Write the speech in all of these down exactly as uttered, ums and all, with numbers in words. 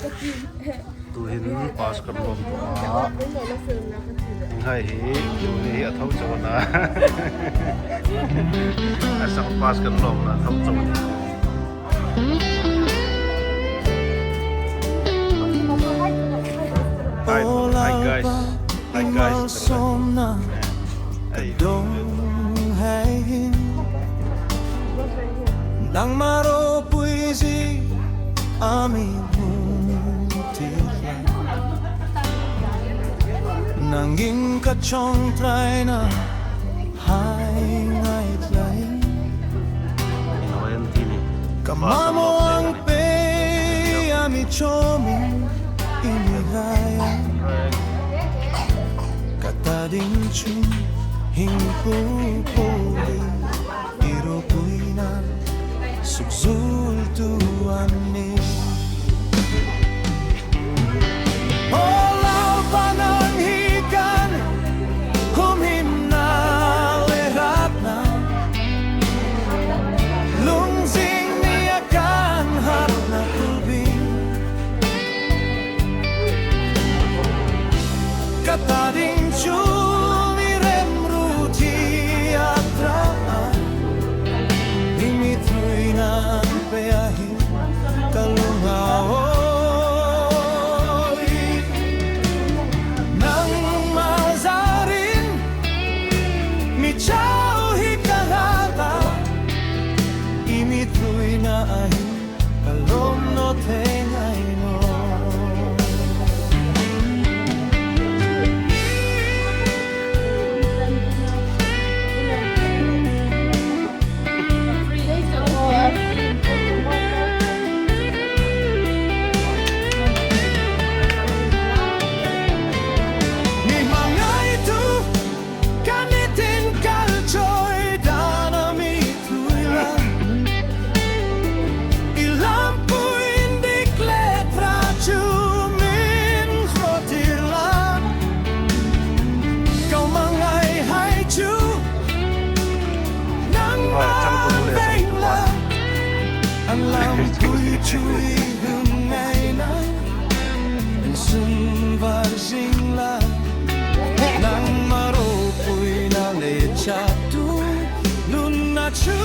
Tuhin pass kan lawm tawh a. Hi hi, tuni hi a tho chau a na. A sang pass kan lawm na, a tho chau a na. Hi, hi guys. Hi guys. Hey. Nangma ropui zie a mi hmu tir hlak. Nangin ka ṭawngṭaina hai ngaithlak. Ka mamaw ang pei a mi chawm i mi rai. Ka ta ding chu hieng po po hi i ropuina sukzultu a nih. O Lalpa, nang hi kan humhimna le ratna, lungzing nia kan hatna kulbing. Ka ta ding chu i remruot hi a ṭha a, i mi ṭhuoina pei a hin ka lung a awi. Nangma zarin mi chau hi ka hla a, i mi ṭhuoina a hin ka lawm naw thei ngai nawh. Mi hmangaitu ka ni tin kal chawi dan a mi ṭhuoi la. I lampui indik le ṭha chu min hraw tir la. Ka hmangaihai chu nangma veng la. An lampui chu i hun ngai na. Insung var zing la. Nangma ropuina le chatu nunna chu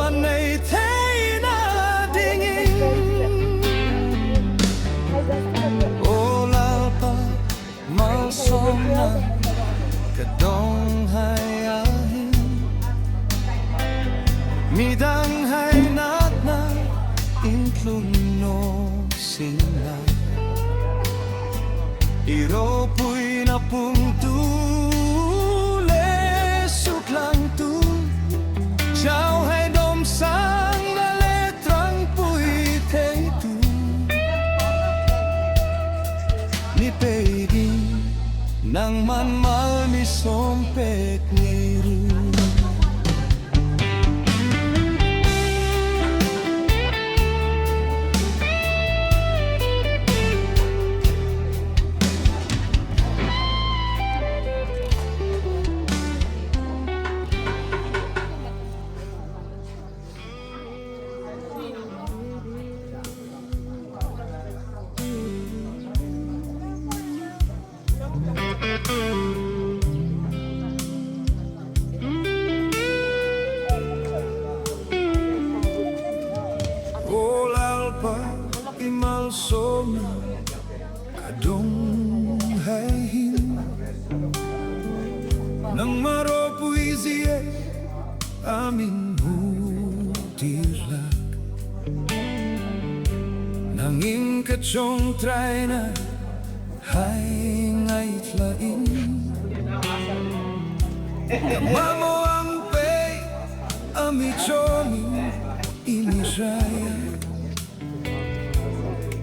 a nei theina dingin. O Lalpa, malsawmna ka dawnghai a hin, midang hai natna intlung naw sien la. I ropuina puongtu le suktlangtu, chauhai dawm sang le ṭangpui theitu, ni pei ding nangman mal mi sawm pek ni ru. O Lalpa, i malsawmna ka dawnghai hin, nangma ropuina a mi hmu tir hlak. Nangin ka ṭawngṭaina hai ngaithlain, ka mamaw ang pei a mi ṭawm i mi rai.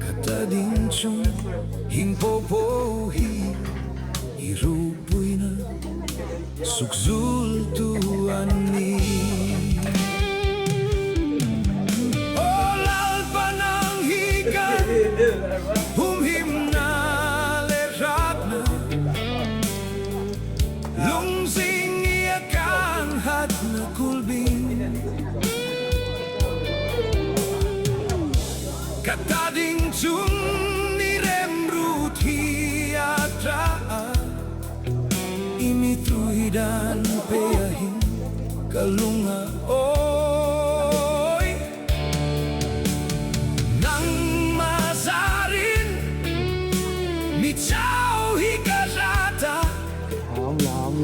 Ka ta ding chun hieng po po hi i ropuina sukzultu a nih. O Lalpa, nang hi ka humhimna le hratna, lungzing i a kan hatna kulbing. Ka ta ding chun Dan pei a hin ka lung a, oi. Nangma zarin mi chau hi ka zat a.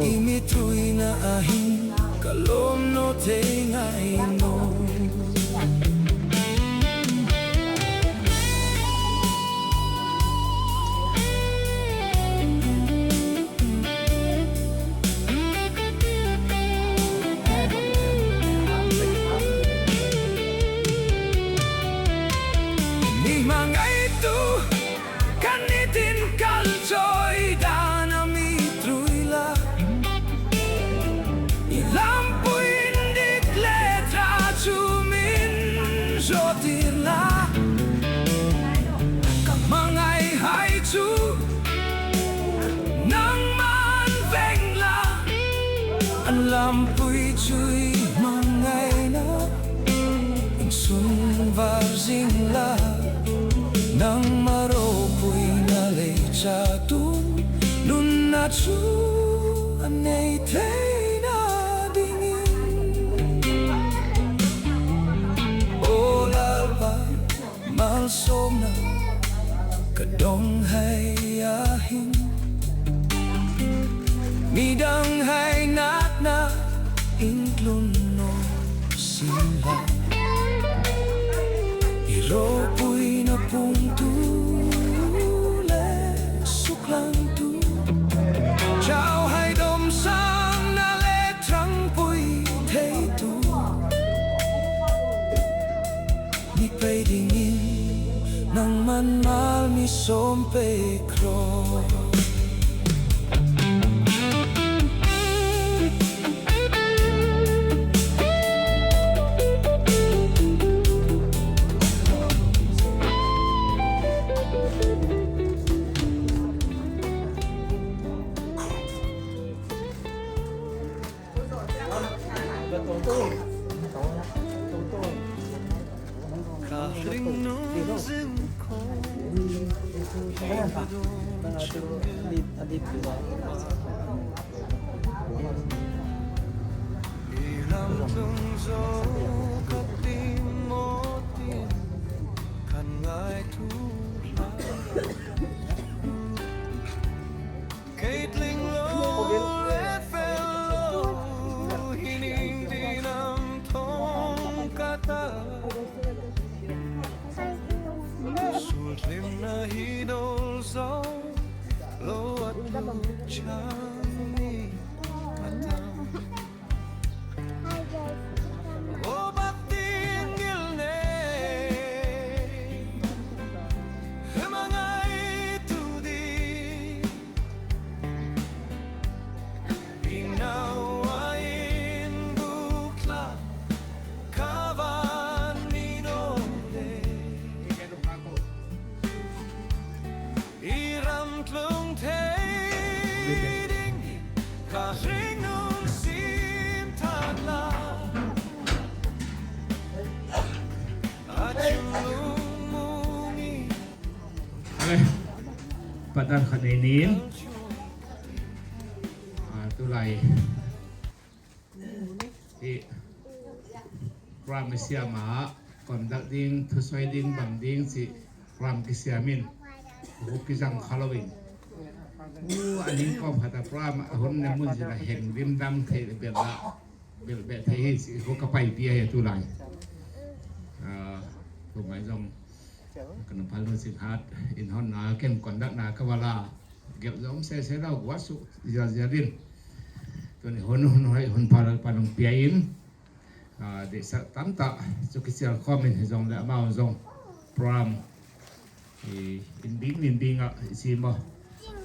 I mi ṭhuoina a hin ka lawm naw thei ngai naw. Mi hmangaitu kan ni tin kal chawi dan a mi ṭhuoi la. I lampui indik le ṭha chu min zawtir la. Ka hmangaihai chu nangman veng la. An lampui chu i hmangaina insunvar zing la. Nangma ropuina lei chatu nunna chu a nei theina dingin. O Lalpa, malsawmna ka dawng hai a hin, mi dang hai natna intlun naw sien la. I ropuina puongtu le suklangtu, chauhai dawmsangna le ṭhangpui theitu, ni pei dingin nangman mal mi sawm pei rawh. Ka hringnun zing khawm. I ram tlung zo ka ti maw ti, kan ngaituo hlak. Kei tling lo le fel lo, hi ning din am thawng ka ta. Sultlimna hi dawl zo lo a tu chang ni a tam. O Pathien ngilnei, hmangaitu ding, i naua inbuk tla ka va ni naw le. I ram tlung thei ding ka hringnun sin than la. A chu lungmung i. Ale, padan khat nei ning. A, tulai. I program siam a, conduct ding, thusawi ding, bang ding, chi program kisiamin. Ko kizang kha lovin. U, a ning kom hata program, a hun ne mun zina heng lim dam thei bel la. Bel be thei hi, chi ko ka pai pi a he tulai. A, ko mai zong. Kan pal no sin hat, in hon na, ken conduct na ka va la. Gel zom se se lo, wa su, zia zia din. Tuni hun hun hoi, hun pal pal nung pia in. A, de sa tam ta, chu ki sial khawm in hi zong le amau zong. Program. I, in bing, in bing a, i si maw.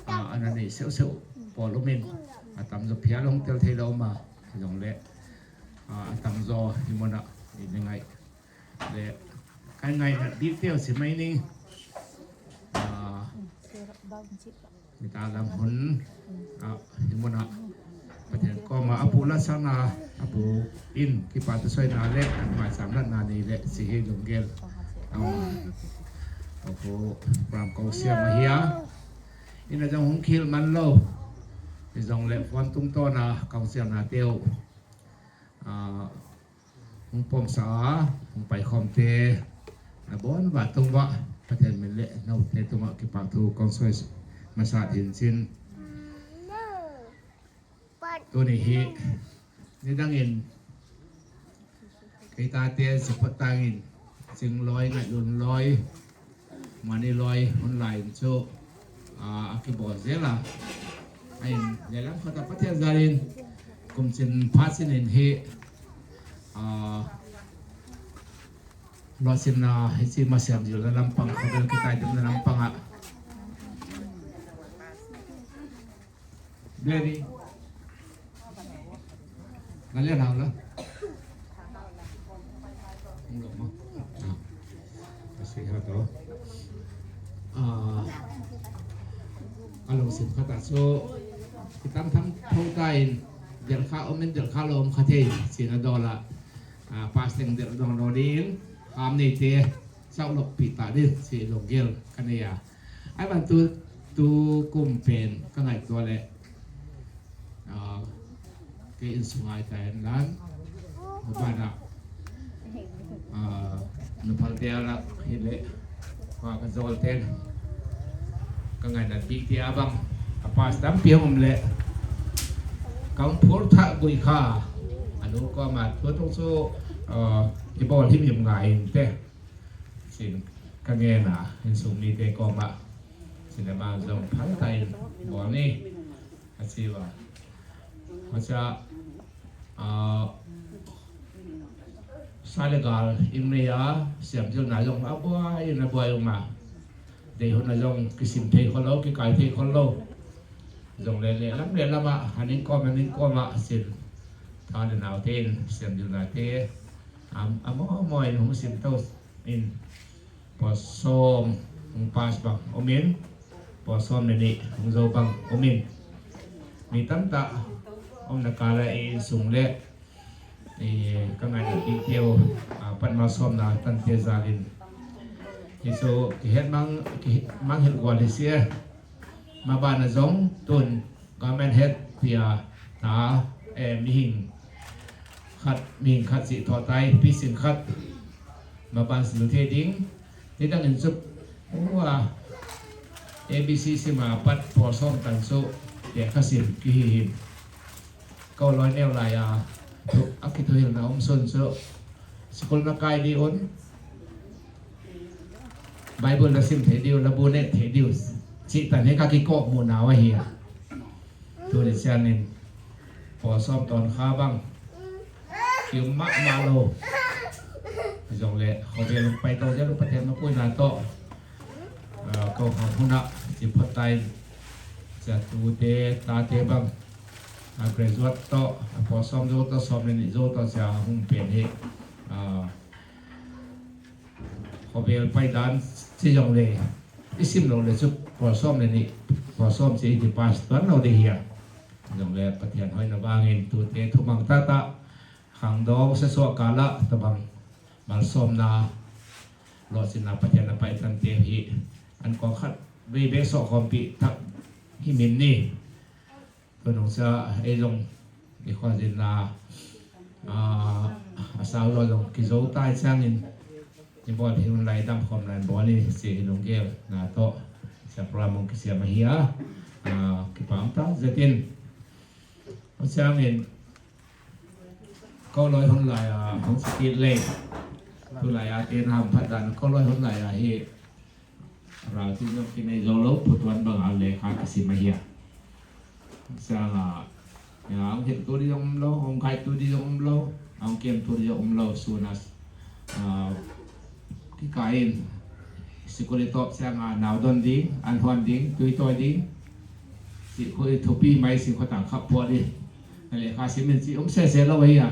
A, an a nei seu seu. Pawl um in. A tam zo phial hong tel thei lo ma. Hi zong le. A, a tam zo, hi mona. I ni ngai. Le, kan ngaina detail si mai ning. Ah, mi ta lam hun, ah, hi muna. Pathien koma a pu la sana, a pu in, kipa ta soi na le, ma sam la na ni le, si hi lunggel. Ah, a pu, program ko siam a hia. Ina zong hung khil man lo. Hi zong le phone tung tawna kong siam na teu. Ah, hung pawm sa a, hung pai khawm te. Na bon va tung va, Pathien min le no te tung a kipak thu kong soi masa hin chin. Tuni hi, ni dangin, kei ta te support tangin, Ching lawi, Ngaihlun lawi, Mani lawi, hun lai in chu, a, a kibawl zel a. A in, le lam khata Pathien zalin, kum chin pha chin in hi, a, lo chin na, hi chi ma siam zil na lampang, khabel kitai dum na lampang a. Beri. Nalian hau la. Hung lo ma. Ah. Ka sei ha to. Ah. A lo sim khata chu. Ki tam tham tho ta in. Del kha um in del kha lo um kha thei. Sina dola. Ah, pasteng del dong lo din. Ham nei te. Chau lok pi ta din. Si lo gel. Ka nei a. Ai ban tu, tu kum pen ka ngaituo le, ah, kei insunga i ta en lan. Bana, ah, nu phal te ala hi le, ka, ka zol ten. Ka ngaina bik te a bang. A pas tam pi hong um le. Kang phur tha gui kha. Anu ko ma tu tung su, ah, i bol him him ngai in te. Sin ka ngen a, insung mi te koma. Sin ama zong phal ta in bawl ni. A chi va. Hmasa, ah, sa le gal in nei a, siam zil na zong a buai, in a buai um a. Dei hun a zong kisim thei khol lo, kikai thei khol lo. Zong le le lam le lam a, han in koma, han in koma, sin. Tha le nau te in, siam zil na te. Am, a maw maw in hung sim to. In, pawl sawm hung pass bang um in, pawl sawm le ni hung zo bang um in. Mi tam ta um na kala insung le, i, ka ngaina bik teu, a, pat ma sawm na tan te zalin. Hi chu, ki het mang, ki mang hel gwal hi sia. Ma bana zong tun government head tia ta, eh, mihing khat, mihing khat si tho tai, pi sing khat. Ma ban si lu thei ding. Ti dang in chup. Ua. A B C si ma pat pawl sawm tan su. Te kha sim ki hi hin. Ko loi neu lai a. Thu, a ki thu hil na um sun su. School na kai di un. Bible la sim thei diu, la bu ne thei diu. Chi tan he ka ki ko mu na wa hi a. Tu le sian in. Pawl sawm ton kha bang. Ki um ma ma lo. Zong le, ko ve lung pai to, zia lung Pathien ma pui na to. Ah, ko khang huna, chi phot tai. Zia tu te, ta te bang. A graduate to, a pawl sawm zo to, sawm le ni zo to, zia hung pen hi. Ah, Khawvel pai dan chi zong le, i sim lo le chu pawl sawm le ni, pawl sawm chi i ti pass tuan lo ding hi a. Zong le Pathien hoina vangin tute thumang ta ta, khang dawng se suak kala tabang malsawmna, lawhsinna Pathien a pai tan te hi, an kawng khat vei vei sawk khawmpih tak hi min ni. Ka nung sa ei zong i khawzinna, ah, a sau lo zong ki zo tai changin i bawl hi hun lai dam khawm lai bawl ni si i lunggel na tawh sa program hung kisiam a hi a, ah, kipam ta zetin. Changin ko loi hun lai a hung si kit le. Tu lai a tin ham phat dan ko loi hun lai a hi. Ralthu zong ki nei zo lo, phutuan banga lekha ka sim a hi a. Sanga, ya, ang hil tu di zong um lo, ang kai tu di zong um lo, ang kem tu di zong um lo, suna, ah, ki kai in, sikul i tawp sanga, nau don ding, an huan ding, tui tawi ding, si khu i thupi mai, si khu tang khap pua di. Na lekha sim in si um se se lo hi a.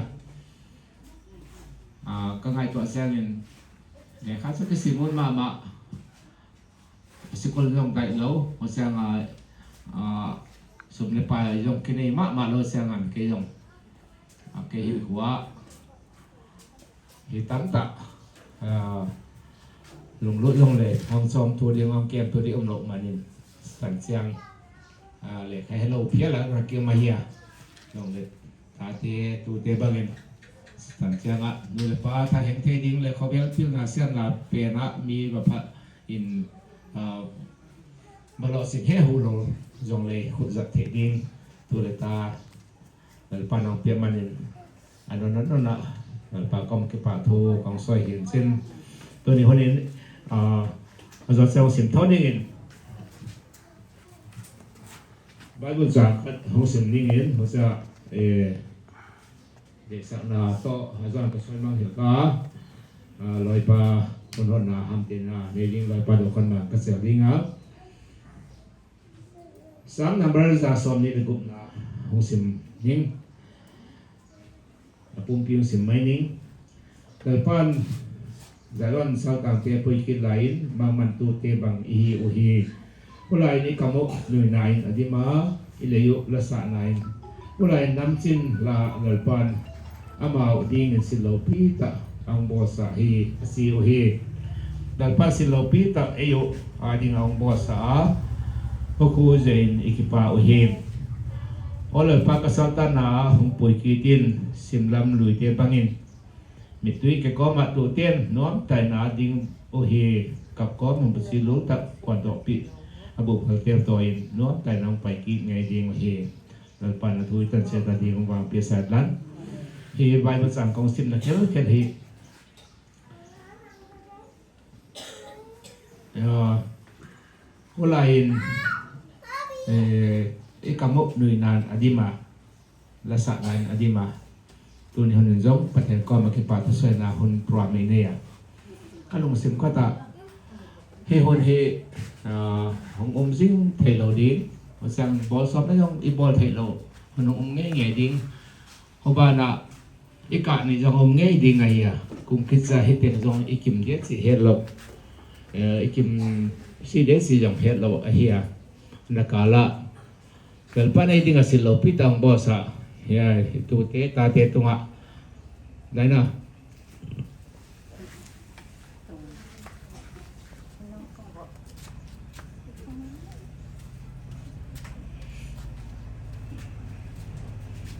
Ah, ka ngaituo sangin, lekha chu ki sim un ma ma. Sikul zong dai lo, ho siang a, a, sum le pai zong ki nei ma ma lo siang an kei zong. A kei hi hua. Hi tam ta. A, lunglut zong le, hang chawm tu ding, hang kem tu ding um lo manin. San siang. A, lekha he lo phial a, rakim a hia. Long le, tate, tute bangin. Tan chianga, nu le pa tharheng thei ding le khawvel pilna siamna pena mi va pha in, a, va lo sin he hu lo, zong le khut zat thei ding, tu le ta, Lalpan a hung pek manin, a nawn, a nawn, a nawn, a, Lalpa kuoma kipahthu ka hung sawi hi a nih. Tuni hunin, a, a zawt chau sim tho dingin, Bible chang khat hung sim dingin, hung sa, e, deisakna tawh, a zawt ka sawi mang hi ka, a, Lalpa, hun honna hamtiena, nei ding Lalpa do kan man ka sel ding a. Sam number za sawmhni le gupna hung sim ning. A pumpi hung sim mai ning. Lalpan Zion saltangte pui kit laiin, mangmantute bang i hi u hi. Khulaiin i kam u nuinain a dim a, i lei u lasahnain. Khulaiin namchin la Lalpan amau dingin sillopi tak a hung bawlsa hi a si u hi. Lalpan sillopi tak ei u a ding a hung bawlsa a, hukhu zein i kipa u hi. Aw Lalpa, ka saltanna hung pui kitin sim lam luite bangin, mittui ke kuoma tute'n nuom takin a ding u hi, kap kuoma hung pui si lul tak kuan dawk pi a bu phal tel tawin nuom takin a hung pai kit ngei ding u hi. Lalpan a thu i tan se ta ding vang pia sa lan. Hi Bible chang ka hung simna khel khel hi. A, khulaiin, e, i kam u nuinain a dim a, lasahnain a dim a. Tuni hunin zong Pathien kuoma kipahthu sawina hun program ei nei a. Ka lungsim khata, hi hun hi, a, hung um zing thei lo ding. Hmasa bawlsawmna zong i bawl thei lo. Hun hung um ngei ngei ding. Hobana, i kah ni zong um ngei ding a hia. Kum khit sa hi teng zong i kim det si het lo. E, i kim si det si zong het lo a hia. Na kala. Lalpan ei ding a sillopi tak a hung bawlsa. Hia, tute, tate tunga. Daina.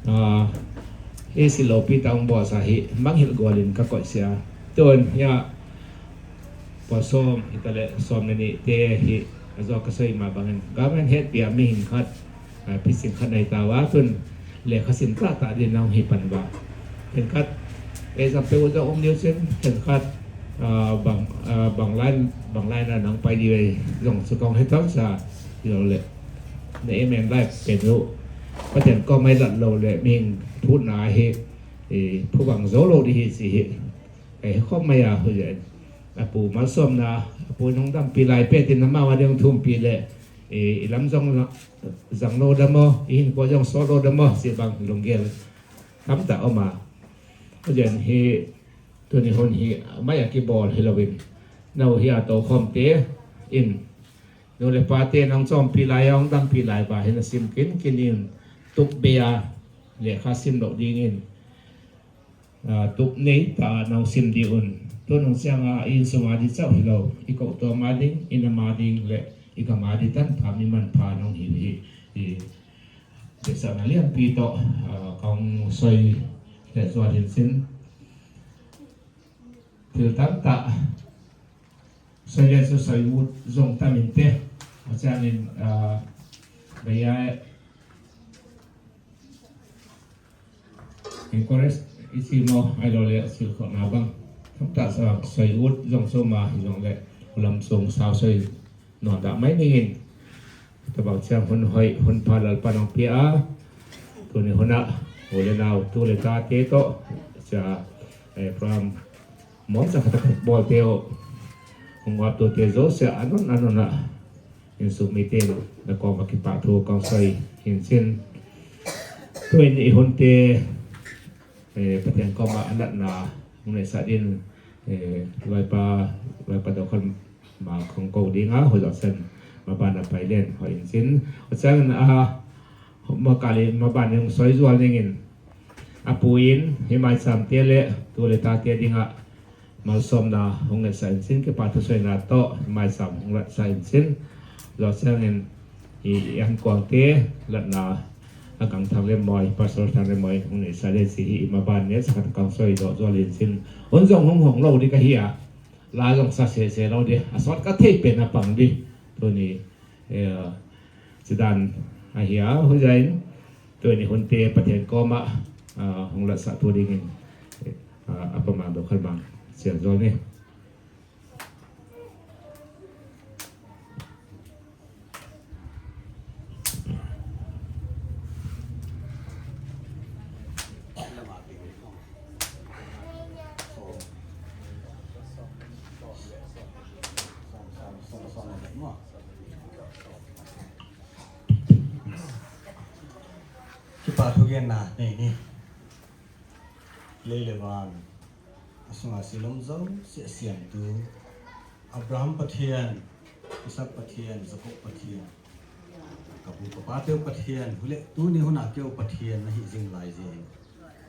A, hi sillopi tak a hung bawlsa hi, manghilh gualin ka koih sia. Tun, hia, pawl sawm, hi ta le, sawm le ni te hi, a zawt ka sawi ma bangin. Government hetpia mihing khat, a, pheisin khat nei ta a, tun, lekha sim tah tah dingin a hung hi pan a. Khenkhat, example zong um ding chin, khenkhat, a, bang, a, bang line, bang line a nang pai ding ei zong chu kong he tam sa, hi lo le. Na aim and life pen lo. Pathien kuoma ei lat lo le, mihing phutna hi, e, phu bang zo lo ding hi si hi. Ei khawm mai a hu zen. A pu malsawmna, a pu nung dampi lai petin amau a ding thumpi le, e, i lam zong zang lo dam aw, i hin ko zong sawt lo dam aw, si bang lunggel tam tah a um a. Hu zen hi, tuni hun hi, mai a kibawl hi loin. Nau hi a to khawm te in. Nu le pa te nang chawmpi lai, hung dampi lai ba hin a sim kin kin in. Tup bei a, lekha sim lo dingin. A, tup nei ta nang sim ding un. Tun hung siang a, in sung a di chau hi lo. I ko to ma ding, in a ma ding le, i ka ma di tan pha mi man pha nang hi hi. I, Deisakna lianpi tawh, a, ka hung sawi leh zual hin sin. Thil tam tah. Sawi le chu sawi ut zong tam in te. A changin, a, beia encourage i chi maw, ai lo le sil khawna bang. Tam tah sa sawi ut zong chu ma hi zong le. Lam sung sau sawi. Nawn dah mai ningin. Tabang chiang hun hoi, hun pha Lalpan a hung pia a. Tuni huna, u le nau, tu le ta te tawh. Cha, eh, program mawm sa khat khat bawl te u. Hung ngap tu te zo sia a nawn a nawn a. Insuk mi te na kuoma kipahthu ka hung sawi hin sin. Tuin i hun te, eh, Pathien kuoma a natna, hung nei sa din, eh, Loipa, Loipa do kan ma khong ko ding a, hoi lo sen, ma ban a pai len, hoi in sin. Hoi chang a, ma kali, ma ban in sawi zual ningin. A puin, hi mai sam te le, tu le ta te dinga, malsawmna hung ngai sa in sin, kipahthu sawina tawh, hi mai sam hung lat sa in sin. Lo changin, I, i an kuang te, latna, a kang Thanglemmawi, Pastor Thanglemmawi, hung nei sa le si hi, i ma ban ne, sa khat kang soi do, zo lin sin. Hun zong hung hong lo di ka hi a. La zong sa se se lo di. A sawt ka thei pen a pang di. Tuni, eh, sidan a hi a, hu zain. Tuni hun te Pathian koma, ah, hung la sa tu dingin. Eh, ah, a pa mang do khal mang. Sia zo ni. Kipa thugenna nei ni. Lei le van a sunga silom zo si a siamtu Abraham Pathian, Isak Pathian, Jakob Pathian, ka pu ka pa teu Pathian, hule tuni huna keu Pathian na hi zing lai zing.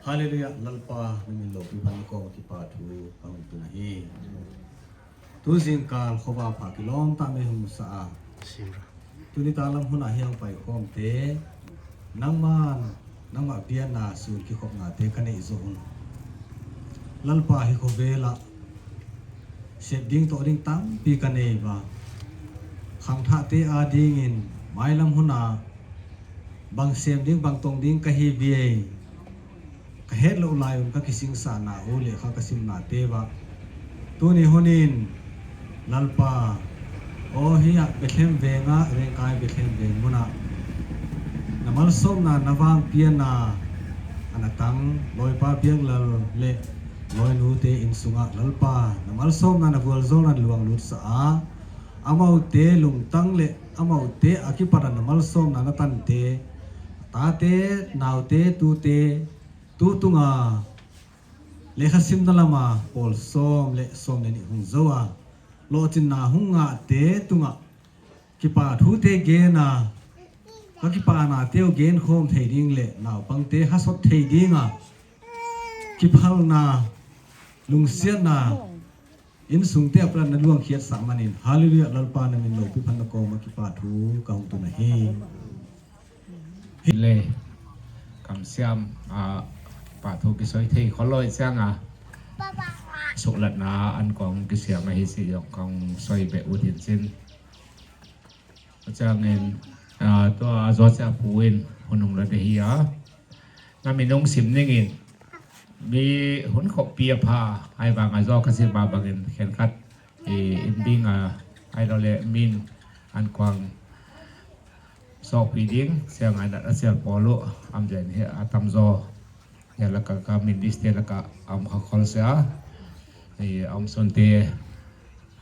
Hallelujah, Lalpa, na min lo pi pan ko kipa thu ka hung tun a hi. Tu zingkal khova pha kilawm ta mei hung sa a. Tuni ta lam huna hiang pai khom te. Nangman, nangma pianna sun ki khop na te ka nei zo un. Lalpa hi khovela. Sep ding to ding tampi ka nei va. Khang tha te a dingin, mai lam huna. Bang sem ding, bang tong ding ka hi viei. Ka het lo lai un ka kising sa na u le kha ka sim na te va. Tuni hunin Lalpa, o hi a Bethlehem venga, Rengkai Bethlehem veng muna. Na malsawmna na vang pianna, ana tang, Loipa Bianglal le, Loinu te in sunga, Lalpa, na malsawmna na vualzawlna luang lut sa a. Amaute lungtang le, amaute a kipara na malsawmna na tan te. Tate, naute, tute, tu tunga, lekha simna lama, pawl sawm le sawm le ni hung zo a. Lawchinna hung ngah te tunga, kipa thu te gen a, ka kipa na teu gen khom thei ding le, naupang te hasot thei ding a. Kiphalna, lungsiatna, in sung te a plan na luang khiat sa manin. Hallelujah, Lalpa na min lo pi pan na ko ma kipa thu ka hung tun a hi. Le, kam siam, a, pa thu ki soi thei kholoi siang a. Suklatna an kong ki siam a hi si yong kong soi be u din sin. Changin, a, tua a zo cha puin hun hung la de hi a. Na min hung sim ningin. Mi hun khop pi a pha, ai vang a zo ka si ba bangin khen khat. I, in bing a, ai lo le min an kuang sok pi ding, siang ai na a sial polo, am jen he a tam zo. Ya la ka ka min dis te la ka am kha khol sia. I, am son te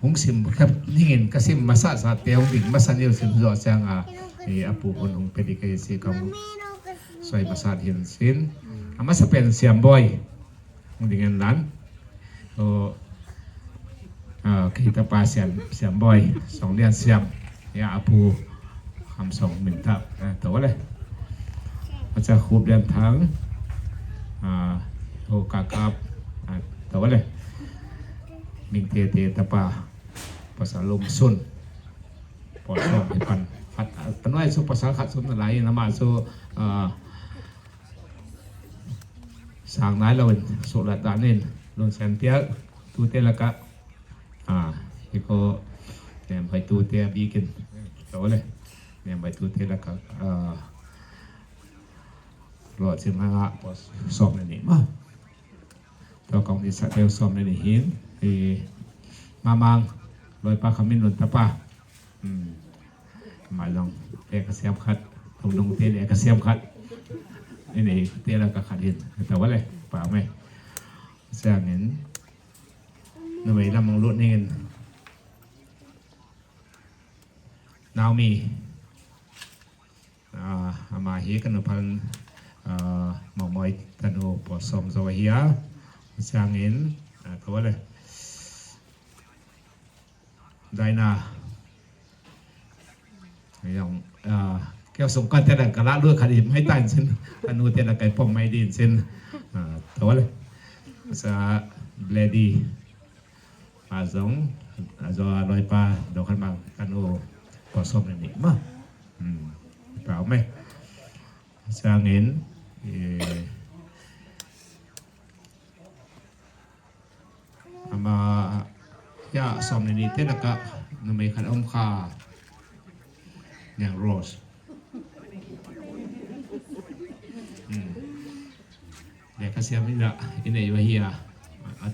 hung sim khap ningin ka sim masa sa te hung ding masa nil sim zo siang a. I, a pu hon hung pe di ka si kam soi masa hin sin. A masa pen siam boi. Hung ding en lan. O, a, khi ta pa siam, siam boi, song lian siam. Ya, a pu, ham song min ta, a, to le. A cha khup lian thang. A, ho ka kap, a, to le. Ming te te ta pa, pasal lum sun. Pasal hi pan, khat, a, panoi su pasal khat sun na lai, na ma su, a, sang nai loin, suklat danin, lun sen pial, tute la ka, a, hi ko, nem bai tute a bikin, to le, nem bai tute la ka, a, lo chin nga nga, pos, sawm le ni ma. To kong ni sa teu sawm le ni hin, i, mamang, Loipa kha min lun ta pa. Hmm. Mai long, te ka siam khat, thung dung te le ka siam khat. Ini, te la ka khat hin, ta wale, pa mai. Siangin, nuhmei lam hung lut ningin. Naomi, a, ama hi ka nu phan, a, Mawngmoi ka nu pawl sawm zo hi a. Siangin, a, ta wale. Daina. Yong, a, keu sung ka te la ka la lu ka di mai tan sin. Ka nu te la kai pom mai din sin. A, ta wale. Sa Bledi. A zong, a zo a Loipa, do kan mang ka nu pawl sawm le ni ma. Hmm. Pau me. Sangin, eh, ama, ya, sawm le ni te laka, nuhmei khat a um kha. Niang Rose. Hmm. Lekha siam in a, in ei wa hi a. A,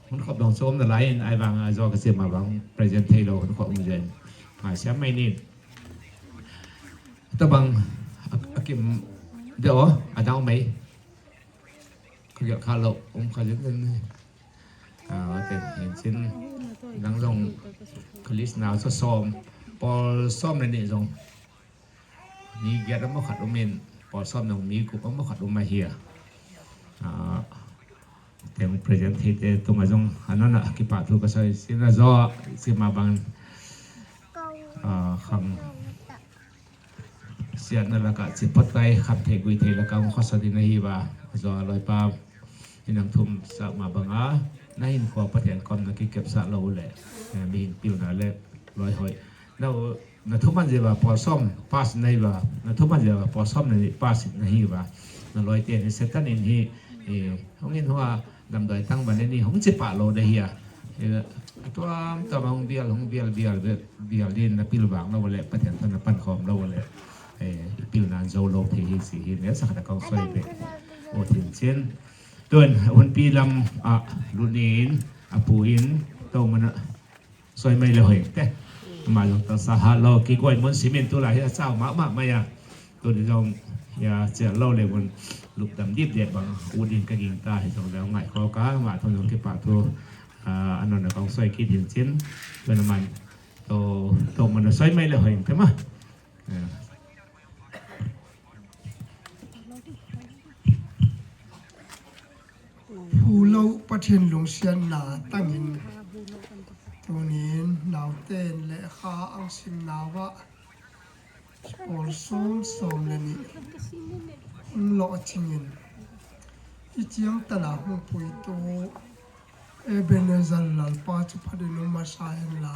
hun khop dong sawm na lai in ai vang a zo ka siam a vang present thei lo hun khop mu jen. Ngai siam mai ni. Tabang a, a kim de o, a dang mai. Ka gel kha lo, um kha jen ni. A, te hin sin dang zong ka list na so sawm. Pawl sawm le ni zong. Mi giat a maw khat umin, pawl sawm nung mi kup a maw khat um a hi a. Ah, teng present thei te tunga zong, a nana kipahthu ka sawi sin a zo, sima bang, ah, khang siatna laka, chi pot tai, kham thei gui thei laka, hong khawsa ding a hi va, a zo a loi pa. Inang thum sa ma banga, na hin khuo Pathian kawm na ki kep sa lo le, eh, mi hin pilna le loi hoi. Na u, na thuman zia va pawl sawm pass na hi va, na thuman zia va pawl sawm na ni pass na hi va. Na loi te ni Satan in hi, eh, hong in hua damdoi tang va ni hong chi pa lo de hi a. Eh, tuam tuam hong bial, hong bial, bial, bial, bial din na pil vang lo le, Pathian thaw na pan khawm lo le. Eh, i pilna zo lo thei hi si hi, ne sa khat a kong sawi pe. O tin chin. Tun, hun pi lam a, lu nin, a pu in, to mana, soi mai le hoi te. Ma lo ta sa ha lo, ki koi mon simin tu la hi a chau ma ma ma ya. Tu ni zong, ya, che lo le mon, lup dam dip de bang, u din ka ging ta, hi zong le ngai ko ka, ma thon zong kipahthu, a, anon a kong soi ki din chin, tu na man, to, to mana soi mai le hoi te ma. Phu lo Pathian lungsiatna tangin tunin nauten lekha an sim nawa pawl sawm sawm le ni hung lo chingin i chiang tana hung puitu Ebenezer Lalpa chu phatin um a sa hen la.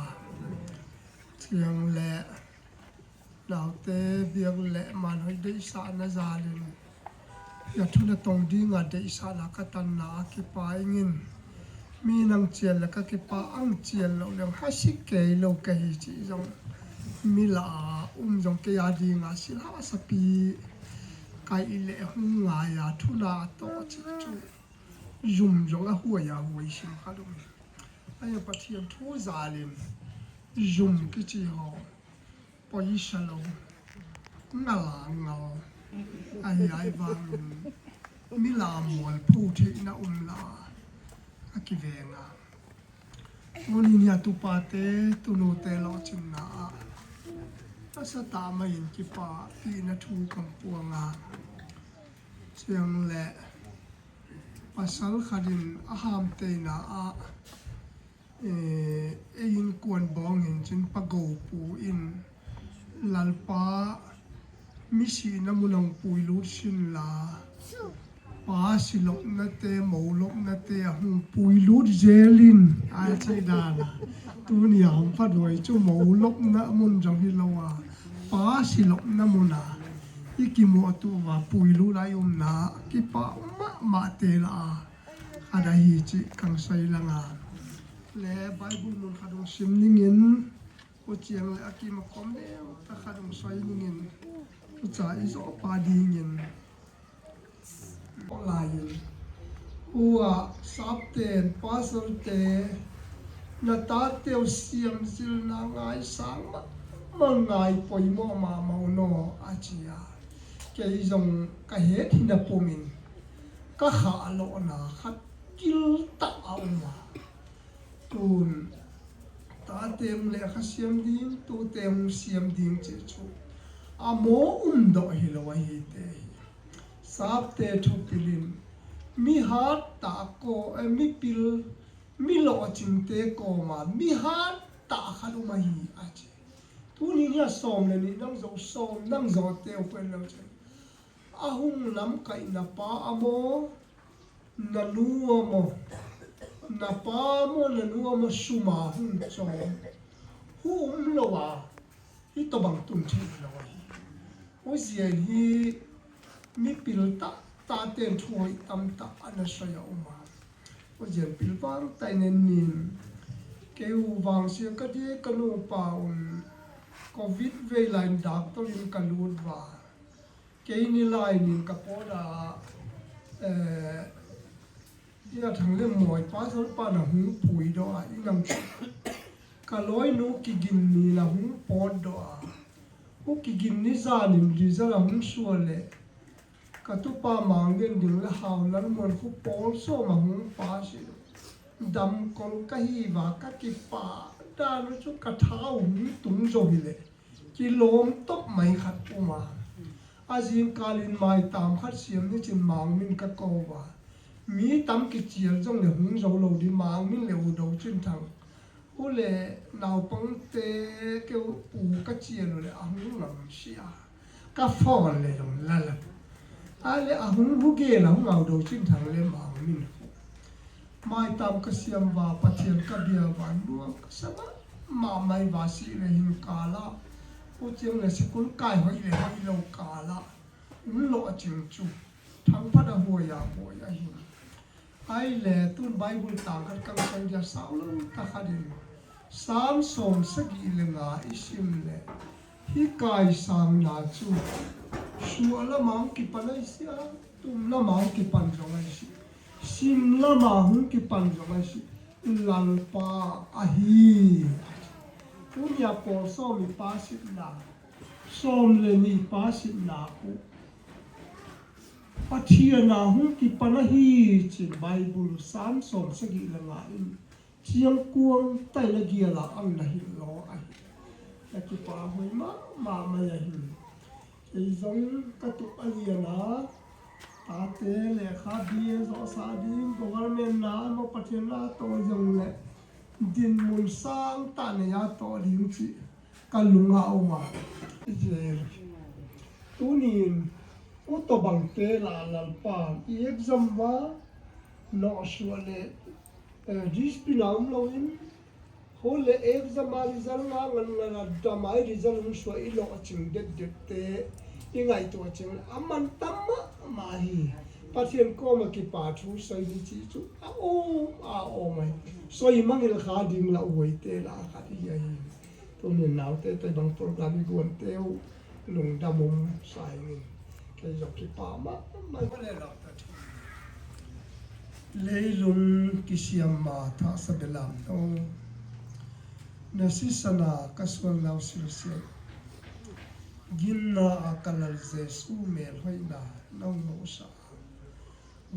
Chiang le naute biak le man hoi deisahna zalin, ya thuna tong dinga deisahna ka tanna a kipa ingin. Mi nang chial le ka kipa ang chial lo leng ha si kei lo ka hi chi zong. Mi la um zong kei a dinga si la sa pi. Kai i le hung ngai a thuna to chi chu. Zum zong a huai a huai sim ka dum. Ai Pathian thu zalin. Zum ki chi ho. Pawisa lo, ngal a ngal, a hi ai vangin mi la mual phu theihna um la, a kiveng a. Moni nia tupa te, tunu te lo chinna a, a sa ta mai in kipa, pi na thu kan puang a. Chiang le, pasal khatin a ham teina a, eh, ei inkuan bawng hin chin pa go pu in Lalpa mi sihna mun hung pui lut sin la. Pa si lopna te, mo lopna te a hung pui lut zelin a chi dan a. Tuni a hung pha duai chu mo lopna mun zong hi lo a. Pa si lopna mun a. I kimu a tu va pui lut a i umna. Kipa ma ma te la a. Khat a hi chi kang sai langa. Le Bible mun khat hung sim ningin, ko chiang le a kim a kom le ta khat hung sai ningin. Ko cha i zo pa dingin. Ko laiin. Ua sapten pastor te na ta teu siam zil na ngai sang ma, ma ngai poimaw ma mau no a chia. Kei zong ka het hin a pumin. Ka kha lo na khat kil ta a um a. Tun, ta te hung lekha siam ding, tu te hung siam ding chi chu. A mo um do hi lo a hi te hi. Sap te thu pilin, mi hat ta ko, eh, mi pil, mi lo ching te ko ma, mi hat ta khat um a hi a chi. Tuni nia sawm le ni nang zo sawm, nang zo te u pen lo chi. A hung lam kai na pa a mo, na nu a mo, na pa mo, na nu a mo suma hung chaw. Hu um lo a, Hi tawbang tum thei lo hi. Uzien hi mi pil ta ta ten thuoi tam ta ana soi a um a. Uzien pil vang tai nen nin. Keu vang sia ka di ka nu pa un. Covid vei lai doctor in ka lut va. Keini lai nin ka po da. Eh, Ina thang le moi pa sol pa na hung pui do a, inang ka loi nu ki gin ni na hung pot do a. U ki gin ni za nin di za la hung sua le. Ka tu pa mang den ding le hau lal mon fu pol so ma hung pa si. Dam kol ka hi va ka ki pa da nu chu ka thau hung tung zo hi le. Ki lawm tawp mai khat um a. A zingkalin mai tam khat siam ni chin mang min ka ko va. Mi tam ki chial zong le hung zo lo di mang min le u do chin thang. U le naupang te keu pu ka chial u le a hung ngam si a. Ka phone le zong la la. A le a hung hu ge la hung au do chin thang le mang min. Mai tam ka siam va, Pathian ka bia va, nuam ka sa va, ma mai va si le hin ka la. U chiang le sikul kai hoi le hoi lo ka la. Um lo a ching chu. Thang phat a hoi a hoi a hin. Ai le tun Bible tang khat kan kan dia sau lo ta kha din. Sam som sagi le nga i sim le. Hi kai sang na chu. Sua la mang ki pan ai sia. Tum la mang ki pan zong ai si. Sim lama hung ki pan zong ai si. Lalpa a hi. Tunia pawl sawm i pa sitna. Sawm le ni pa sitna u. Pathian a hung ki pan a hi chin Bible sam sawm sagi le nga in. Chiang kuang tai la giala ang na hi lo a hi. Na ki pa hoi ma ma mai a hi. Ei zong ka tuk a lian a, tate lekha B A zawh sa ding, government na, maw Pathian na tawh zong le, dinmun sang ta nei a tawh ding chi ka lunga um a. Ijel. Tunin, u tawbang te la Lalpa, i exam va, nawh suah le, eh, discipline a um loin, Hole exam a result nga ngan ngan a dam ai result hung suah i lo a ching det det te i ngaituo a ching a man tam ma ma hi. Pathian kawma kipa thu soi ni chi chu a um a um ai. Soi mangil kha ding la uoi te la kha i ai. Tunin naute te bang program i guan teu lungdam um sa ingin. Kei zong kipa ma ma ma le lo ta thu. Leilung kisiam ma tha sa belam no. Na sisana ka sual nau silsial. Ginna a ka Lal Jesu mel hoina nau no sa.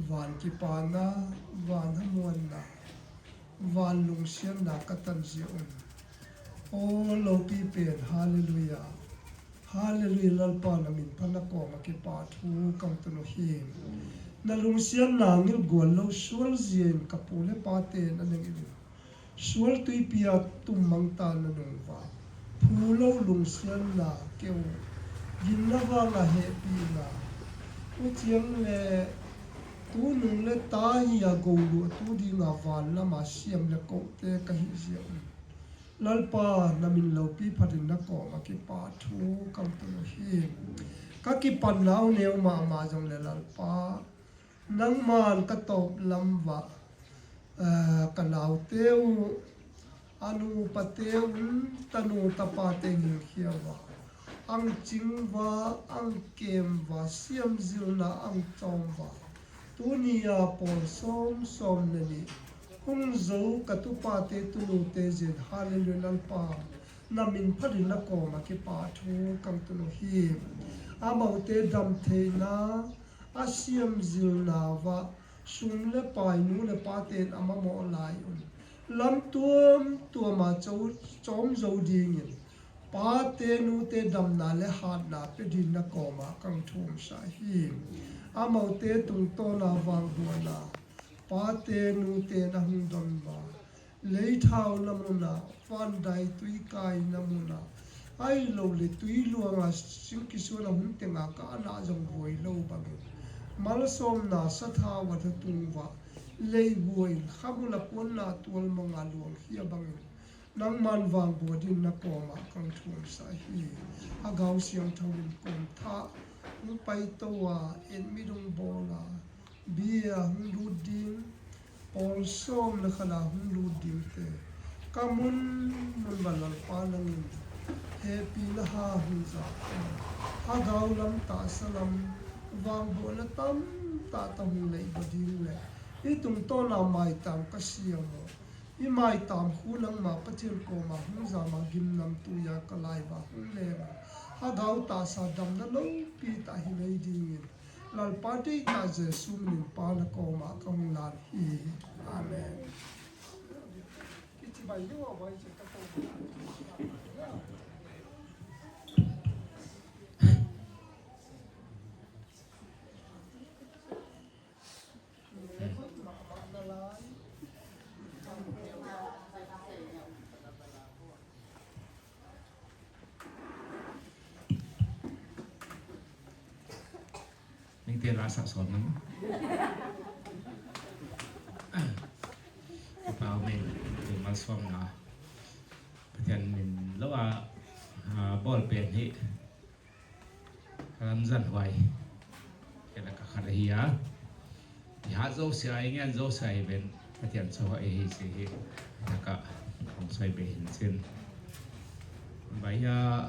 Van kipana, van hamuanna, van lungsianna ka tan zia un. O lopi pen, hallelujah. Hallelujah, Lalpa na min pha na kawma kipa thu kan tunu hi. Na lungsianna ngil gual lo sual zia in ka pu le pa te na neng in. Sual tuipia tum mang ta na nung va. Phu lo lungsianna keu. Ginna vanga hepina. U chiang le tu nung le ta hi a go lu tu dinga van lama siam le ko te ka hi zia un. Lalpa, na min lopi phatin na kawma kipa thu kan tunu hi. Ka kipan nau neu ma ma zong le Lalpa. Nangman ka tawp lam va. Ah, ka nau teu. A nu pa teu, tanu tapa te ngin khia va. Ang ching va, ang kem va, siam zilna ang chawm va. Tunia pawl sawm sawm le ni. Hung zo ka tupa te tunu te zin hallelujah Lalpa. Na min phatin na kawma kipa thu kan tunu hi. Amaute dam theina, a siam zilna va, sum le pai nu le pa ten a mamaw lai un. Lam tuam tuama cho, chawm zo dingin. Pa te nu te damna le hatna pe din na kawma kan thum sa hi. Amaute tungtawna vang buana. Pa te nu te na hung don va. Lei thau na muna, van dai tui kai na muna. Ai lo le tui luanga sing kisuana hun tenga ka ana zong voi lo bangin. Malsawmna sa thau a tha tung va. Lei buai, khamula puanna tual manga luang hia bangin. Nangman vangbuotin na kuomah kan thum sa hi. Thagau Siangthou in kuom thah hung paito a, inhmit hung bawl a, bia hung lut ding, pawl sawm le khat a hung lut ding te, ka mun mun va Lalpa nangin hepina ha hung za. Thagau lam, tahsa lam, vangbuoina tam tah ta hung lei ba ding le, i tungtawna maitam ka siam a, i maitam khu nangma Pathien kuoma hung zama gimnamtuia ka lai va hung leng a, Thagau tahsa damna lopi ta hi nei dingin Lalpa deita Jesu hmingin Pa na kuoma ka hung lan hi. Amen. Ning te la sa son nam. Pau men, tu mal som na. Pathian min lo a, a, bol pen hi. Ram zan huai. Kela ka khat hi a. Ti ha zo sia, ingen zo sia i ben. Pathian so huai hi si hi. Taka hong soi be hin sin. Bai a,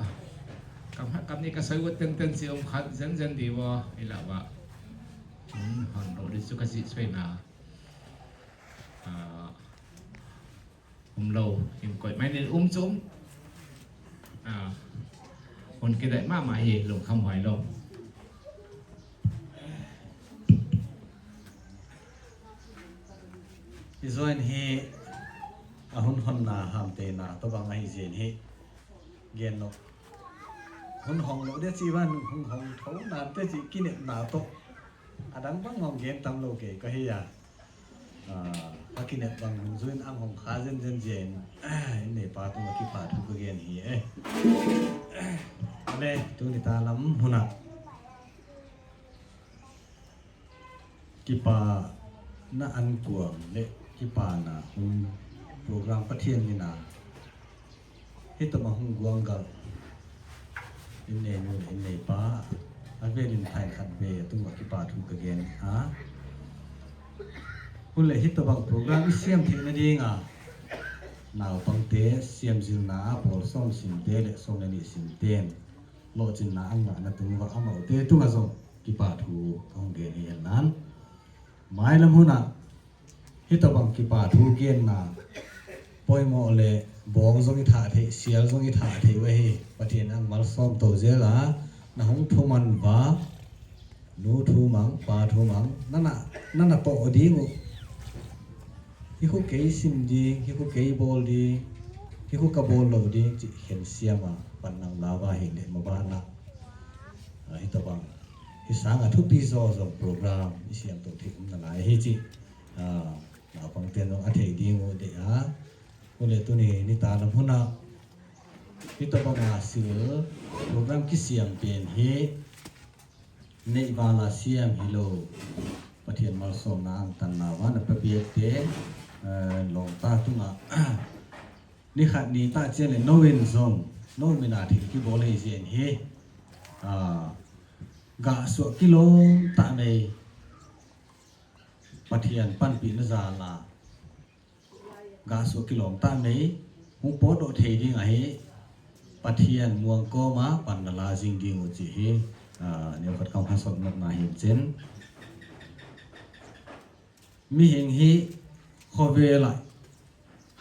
kam ha, kam ni ka soi wot ten ten si om khat zen zen di wa, i la wa. Hmm, hon lo di su ka si soi na. Ah, um lo, in koi mai nen um chum. Ah, hon ki dai ma ma hi, lung kham huai lo. I join hi a hun honna ham te na to bang a hi zen hi. Gen lo. Hun hong lo de chi van hun hong tho na te chi kinep na to. A dang bang hong gen tam lo ke ka hi a. Ah, a kinep bang hun zuin ang hong kha zen zen zen. In nei pa tu ki pa thu ka gen hi e. Ale, tu ni ta lam huna. Kipana an kuang le kipana hun program Pathian ni na. Hi to ma hung guang gal. In nei nu le in nei pa. A velin thai khat ve a tung a kipa thu ka gen a. Hun le hi to bang program i siam thei na ding a. Naupang te siam zil na a pawl sawm sim te le sawm le ni sim ten. Lo chin na ang ma na tung va a mau te tung a zong. Kipa thu ka hung gen hi en nan. Mai lam huna. Hi to bang kipa thu genna. Poimaw le bawng zong i tha thei, sial zong i tha thei ve hi. Pathian ang mal sawm to zel a. Na hung thu man va. Nu thu mang, pa thu mang. Nana, nana to ding u. Hi khu kei sim ding, hi khu kei bawl ding, hi khu ka bawl lo ding, chi hen siam a, pan nang la va hi le ma ba na. Ah, hi to bang. Hi sang a thupi zo zo program, i siam to thei um na lai hi chi. Ah, naupang ten zong a thei ding u de a. Khu le tu ni, ni ta na huna. Hi to bang a sil, program ki siam pen hi. Nei vala siam hi lo. Pathian malsawmna ang tan na va na pa biak te, eh, lawm ta tunga. Ni khat ni ta chian le no in zong, no mina thil ki bawl hi zen hi. Ah, ga suak ki lawm ta nei. Pathian panpina zala. Ga suak ki lawm ta nei, hung pawt dawh thei ding a hi, Pathian muang kawma pan na la zing ding u chi hi, ah, neu khat kam ha sawt notna hin chen. Mihing hi khawvela,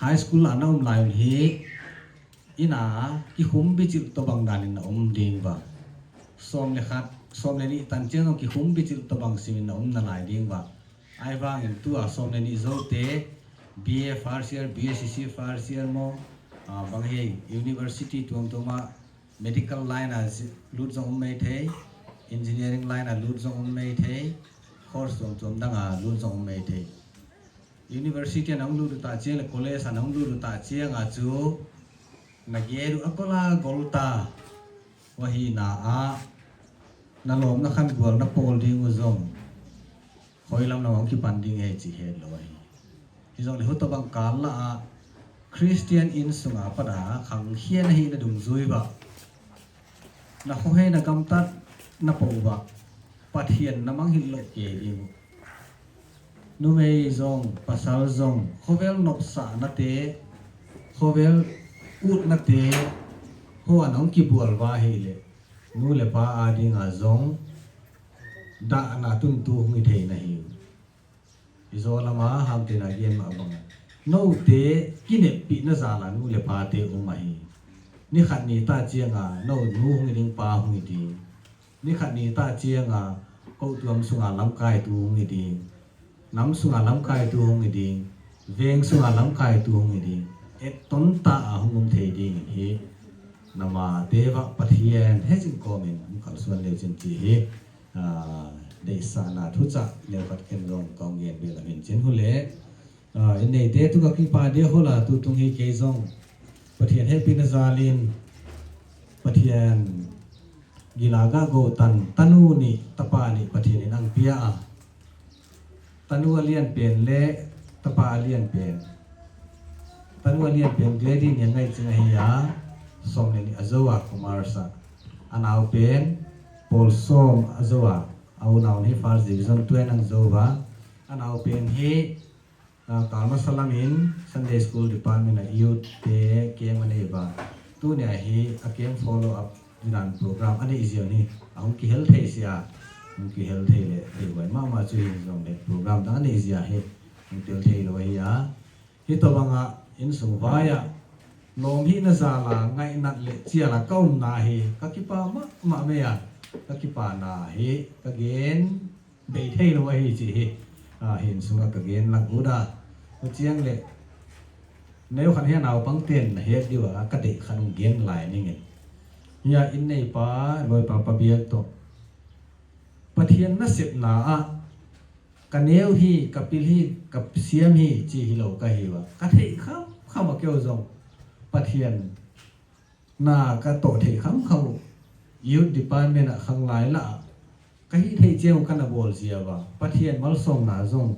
high school a na um lai un hi, ina ki khum bichil to bang danin na um ding va. Sawm le khat, sawm le ni tan chiang ki khum bichil to bang simin na um na lai ding va. Ai vangin tu a sawm le ni zo te, B A first year, B S C first year maw, ah, bang hei university tuam tuam a medical line a zi-, lut zong um mei thei, engineering line a lut zong um mei thei, course tuam tuam dang a lut zong um mei thei. University a nang lut ta chiang le college a nang lut ta chiang a chu na geru a kola gol ta. Wa hi na a, na lawm na khan gual na pawl ding u zong. Khoi lam na wang ki pan ding hei chi het lo hi. Hi zong le hu to bang kal la a, Christian insunga pat a khang hian a hihna dungzui va, na khawhai na gamtat na po va, Pathian na mangngilh loh ke ding u. Numei zawng, pasal zawng, khawvel nawpsahna te, khawvel utna te, haw an hung kibual va hi le, nu le pa a dinga zawng, dahna tuntu hung hi thei na hi. I zo lama hamtena gen ma banga, note kineppi na zala nu le pa te um a hi. Ni khat ni ta chianga, no nu hung hi ding, pa hung hi ding. Ni khat ni ta chianga, ko tuam sunga lamkaitu hung hi ding. Nam sunga lamkaitu hung hi ding. Veng sunga lamkaitu hung hi ding. Etton ta a hung um thei ding hi. Nama te va Pathian he zing komin, hung kalsuan leu chin ti hi. A, deisana thucha, neu khat ken zong kong gen be la min chin hu le. A, in nei te tu ka kipa de hola tu tung hi kei zong. Pathian he pina zalin. Pathian gila ga go tan tanu ni tapa ni Pathian in ang pia a. Tanu a lian pen le tapa a lian pen. Tanu a lian pen Glady ni a ngai ching a hi a, sawm le ni a zo a, Commerce a. A nau pen Paul sawm a zo a, a unau hi First Division two an ang zo a. A nau pen hi, a, Kalmasa lamin Sunday School Department a youth te camp a nei va. Tuni a hi a camp follow up dinan program a nei zia ni, a hung kihel thei sia, hung kihel thei le thei vai mama chu hin zong le program dang a nei zia hi, hung tel thei lo hi a. Hi to banga insung vaia lawm hi na zala ngainat le chiala ka umna hi ka kipa ma, ma mei a, ka kipa na hi ka gen bei thei lo hi chi hi. A, hin sunga ka gen lang u da. Ka chiang le neu khan hian naupang ten na het diu a, ka dei khan gen lai ning in. Hia in nei pa, loi pa pa biak to. Pathian nasepna a, ka neu hi, ka pil hi, ka siam hi, chi hi lo ka hi va. Ka thei kham kham a keu zong. Pathian na ka to thei kham kham u. Youth Department a khang lai la. Ka hi thei cheu ka na bol zia va. Pathian malsawmna zong.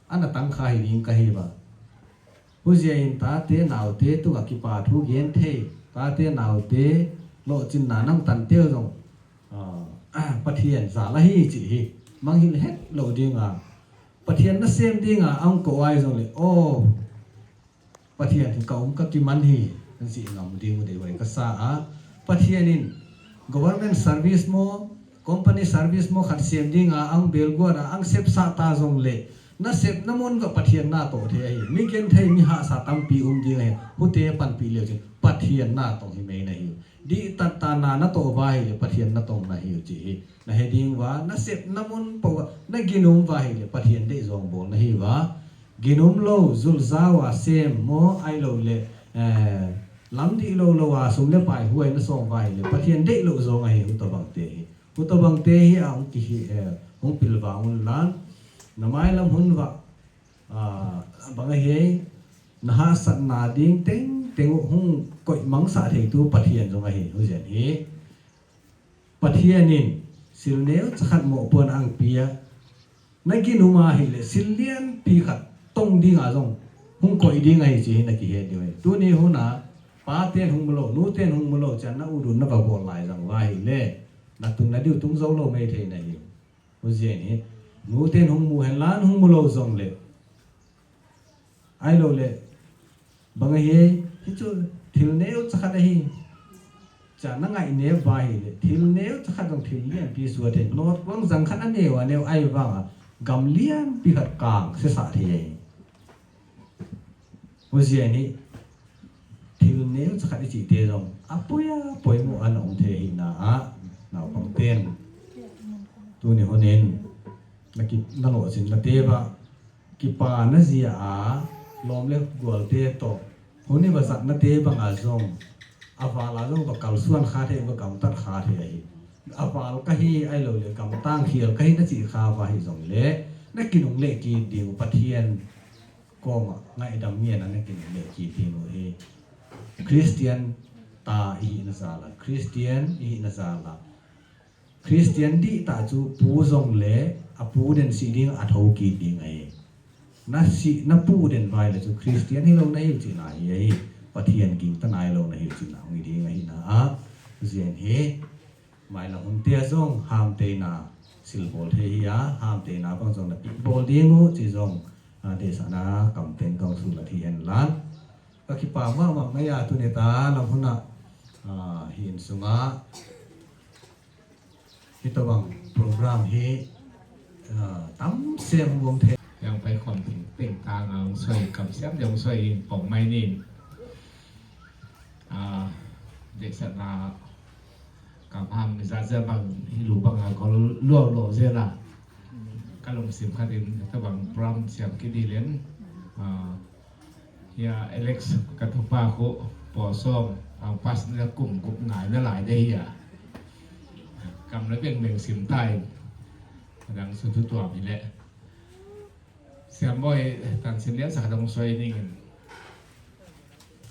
Ana tang kha hi ding ka hi va. Hu zia in tate naute tunga kipa thu gen thei. Tate naute lo chin na nam tan teu zong. A, Pathian zala hi chi hi. Manghil het lo ding a. Pathian nasem ding a ang ko ai zong le. Oh. Pathian hi ka um ka kiman hi, an si ngam ding u dei vai ka sa a. Pathian in government service maw, company service maw khat siam ding a ang belguat a ang sep sa ta zong le. Nasepna mun va Pathian na to thei hi. Mi gen thei mi ha sa tampi um ding hi. Hute panpi leu chin Pathian na tong hi mei na hi. Di tat ta na na to va hi le Pathian na tong na hi chi hi. Na he ding va, nasepna mun po va, na ginum va hi le Pathian dei zong bol na hi va. Ginum lo, zul zau a sem maw, ai lo le, eh, lam di lo lo a, sum le pai huai na sawm vai le, Pathian dei lo zong a hi hu to bang te hi. Hu to bang te hi a hung ki hi, eh, hung pil vang un lan. Na mai lam hun va, ah, bang a hi, na ha sat na ding teng, teng u hung koi mang sa thei tu Pathian zong a hi, hu zen hi. Pathianin sil neu chakhat mawh puan ang pia. Na ginum a hi le sil lian pi khat tong ding a zong hung koi ding a hi chi hi na ki he ding a hi. Tuni huna pa ten hung mu lo, nu ten hung mu lo, chan na u dun na va bol lai zang va hi le. Na tun na diu tung zo lo mei thei na hi. U zia ni, nu ten hung mu hen lan hung mu lo zong le. Ai lo le, bang a hi, hi chu thil neu chakhat a hi. Cha na ngai neu va hi le, thil neu chakhat zong thil lian pi suat hi. Not wang zang khat a neu a neu ai vang a, gam lian pi khat kang se sa thei a hi. U zia ni, thil neu chakhat i chi te zong, a poi a poi mu an ong thei hi na a, naupang ten. Tuni hunin, na ki, na lo chin na te va, kipa na zia a, lawm le gual te to, huni va zat na te bang a zong, a val a zong va kalsuan kha thei, va gam tat kha thei a hi. A val ka hi ai lo le, gam tang khial ka hi na chi kha va hi zong le, na kinung le ki ding Pathian kawma ngaidam ngen a na kinung le ki ding u hi. Christian ta i hihna zala, Christian i hihna zala. Christian dih ta chu pu zong le a pu den si ding a tho ki ding a hi. na si, na pu den vai le chu Christian hi lo na hi china hi, hi Pathian ging ta nai lo na hi china hung ding a hi na a. Zia hi mai la hun te zong ham te na sil bol thei hi a, ham te na bang zong na pi bol ding u chi zong, a, de sa na kam ten kong su la thi hen lan. Ka kipa ma ma ngai a tu ne ta lam hun a, a, hi in sunga. Hi tawbang program hi, ah, tam sem bawm the. Yang pai khom ting ting ta nga ung soi kam sem jong soi in pom mai nin. Ah, de sa na kam ham mi za za bang hi lu bang a gol lo lo ze la. Ka lung sim kha din tawbang program siam ki di len. Ah, Hia Alex ka thupa khu po sawm ang pas na kum gup ngai na lai de hia. Kam na beng beng sim tai. Dang su thu tuam hi le. Siam boi tan sim lian sa dong soi ning.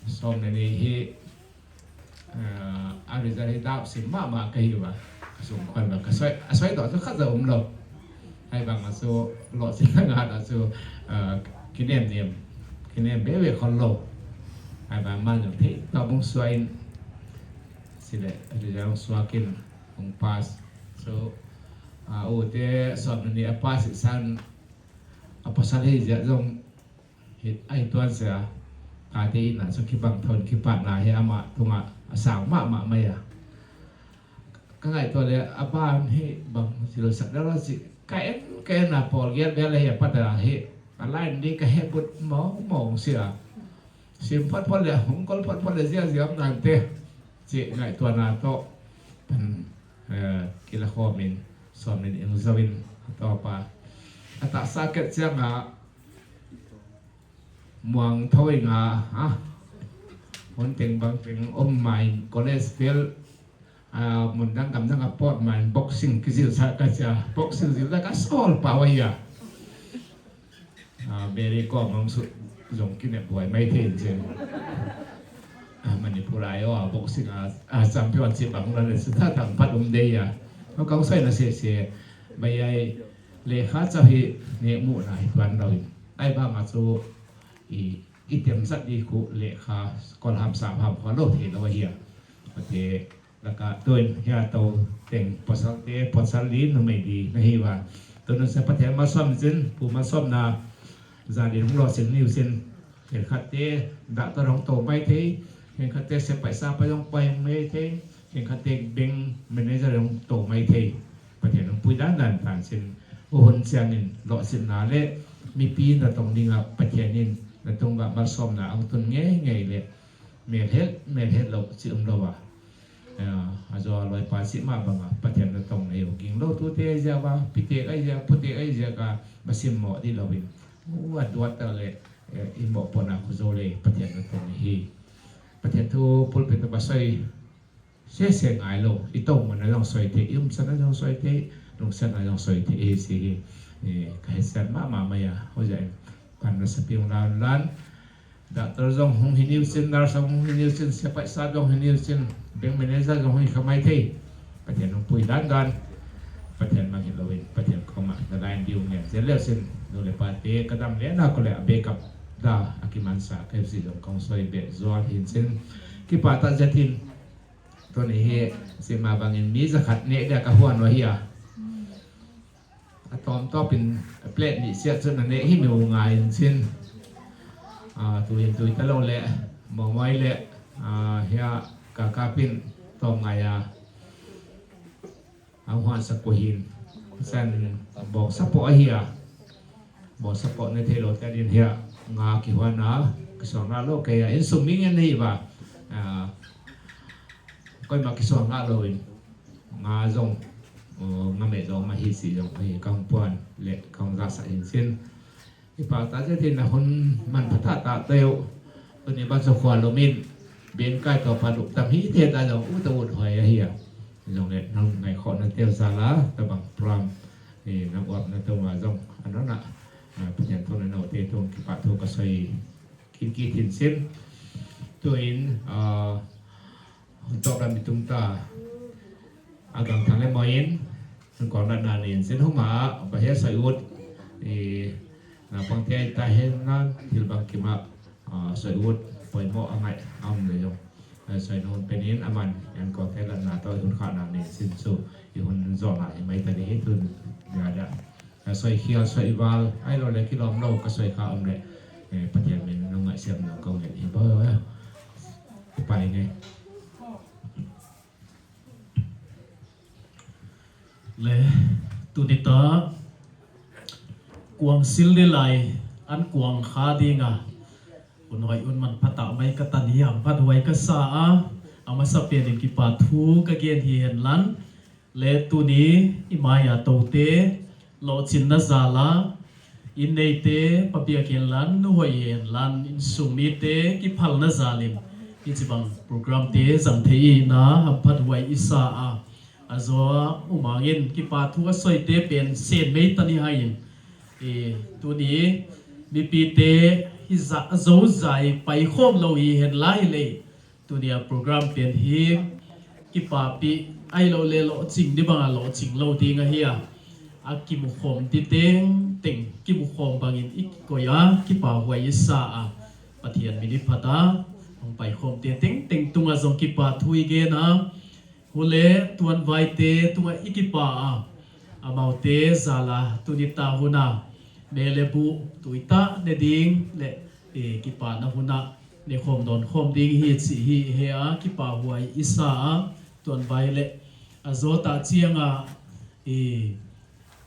Sawm na ni hi. Ah, a result hi dap sim ma ma ka hi ba. Ka sung khan ba ka soi, a soi dawh chu khat za um lo. Hai bang a chu lo sin na nga da chu, ah, kinem nem. Kinem be be khol lo. Hai bang man jong thei ta bung suain. Sile, a result suakin hung pass. So, ah, u te sawm na ni a pass san a pasal hi zia zong Hi, ai tuan sia, ka te ina chu kibang thon kipana hi ama tunga a sang ma ma mai a. Ka ngaituo le a ban hi bang zil sak deu lo si. Ka en, ka en a pawl giat bel hi a pat a hi. A line ni ka he but mawng mawng sia. Sim phot phot le, hung kol phot phot le zia zia om nan te. Chi ngaituo na to. Pan, eh, kila khomin, sawmin eng zawin, a tawpa. A taksa ket chiang a, muang thoi nga, ha? Hun teng bang teng om mai, college fel, a, mun dang kam dang a pawt mai, boxing kizil sa ka sia, boxing zil da ka sawl pa wa ya. A, Mary Kom ang su zong kine buai mai thei chen. A, Manipur ai o, a, boxing a, a, championship ang la le su tha tang pat um de ya. Ko kong sai na se se, mai ai, lekha chau hi ne mu na hi tuan lo in. Ai ba ma chu i, i tem zat di khu lekha kol ham sa ham kho lo thei lo hi a. Ate laka tuin hia to teng pasal te, pasal li numei li na hi va. Tun sa Pathian ma som zin, pu ma som na za di hung lo sin niu sin. Khenkhat te doctor hung to mai thei, khenkhat te sepai sa pa hung pai mai thei, khenkhat te bank manager hung to mai thei. Pathian hung pui dan dan tan sin, u hun siangin lo sin na le, mipi na tong dinga Pathianin na tung va ma som na ang tun ngei ngei le, mel het, mel het lo chi um lo va. A, a zo loi pa si ma banga, Pathian na tong nei u ging lo tu te ai zia va, pi te ai zia, pu te ai zia ka, ba sim mo di lo in. U a duat ta le, eh, i mo po na khu zo le, Pathian na tong hi. Pathian thu pulpit ba soi, se se ngai lo, i to mo na zong soi te, i um sa na zong soi te, lung sa na zong soi te, e si hi. Eh, ka he san ma ma ma ya, ho zia, kan na sa piung lan lan. Doctor zong hung hi niu sin, nurse zong hung hi niu sin, sepai sa zong hi niu sin, bank manager zong hung hi kha mai thei. Pathian hung pui dan dan. Pathian mang hi lo in, Pathian koma na line diu ngen zel leo sin, nu le pa te ka dam le na ko le a backup da a ki man sa ka si zong kong soi be zual hin sin. Kipa ta zet hin. Tuni hi, si ma bangin mi za khat ne dia ka huan wa hi a. A tawm tawpin plate ni sia chun a ne hi mi u ngai in sin. A, tuin tui ta lo le, mo moi le, a, hia ka ka pin tawm ngai a. A huan sa ko hin. San bawk sa po a hi a. Bawk sa po ne thei lo ta din hia. Nga ki huan a, ki sawng na lo ke a. In sum mi ngen nei ba. A, koi ma ki sawng na lo in. Nga zong, o, nga me zong ma hi si zong hi kang puan le kang za sa hin sin. I pa ta zet hin a hun man pha ta ta teu. Tuni ba zo khwa lo min. Bin kai to pa luk tam hi te ta zong u ta ut hoi a hi a. Zong le nang ngai kho na teu za la ta bang pram. Ni nang uap na teu ma zong. Ano na, a, Pathian thu na no te tung kipa thu ka soi. Kin ki thin sin. Tuin, a, Hun tawp lam i tum ta. A gang thang le mawiin, hun kawng lat na nin sin huma, ba hia soi ut, i, Naupangte ta hen nan thil bang kima, ah, soi ut poimaw a ngai am le jong. Ah, soi nun penin aman, an ko te lan na to hun kha na ni sin chu, i hun zo na i mai ta ni hi tun ya da. Ah, soi khial, soi val, ai lo le kilawm lo ka soi kha am le. Eh, Pathian min nung ngai siam nung ko ngai hi bo. Pai ngai. Le, tuni ta, kuang sil ni lai, an kuang kha dinga. Hun hoi hun manpha ta mai ka ta ni am phat hoi ka sa a. A masa penin kipa thu ka gen hi hen lan. Le tuni, i maia tote, lawhchinna zala, inneite, pabiak hen lan, nuhoi hen lan, insung mite, kiphalna zalin, hichi bang program te zang thei na, hamphat huai i sa a. A zo a, umangin, kipa thu a soi te pen, sen mei ta ni haiin. E, tuni, mipite, hi za, zo zai, pai khom lo hi hen lai le. Tunia program pen hi kipapi ai lo le lawhching ni banga lawhching lo ding a hi a. A kimu khom ti teng teng kimu khom bangin i koi a kipa huai i sa a. Pathian min i phat a. Hong pai khom te teng teng tunga zong kipa thu i gen a. Hule tuan vai te tunga i kipa a. Amaute zala tuni ta huna. Me le bu tui ta ne ding le, e, kipana huna. Ne khom don khom ding hi chi hi he a, kipa huai i sa a, tuan vai le. A zo ta chianga, e,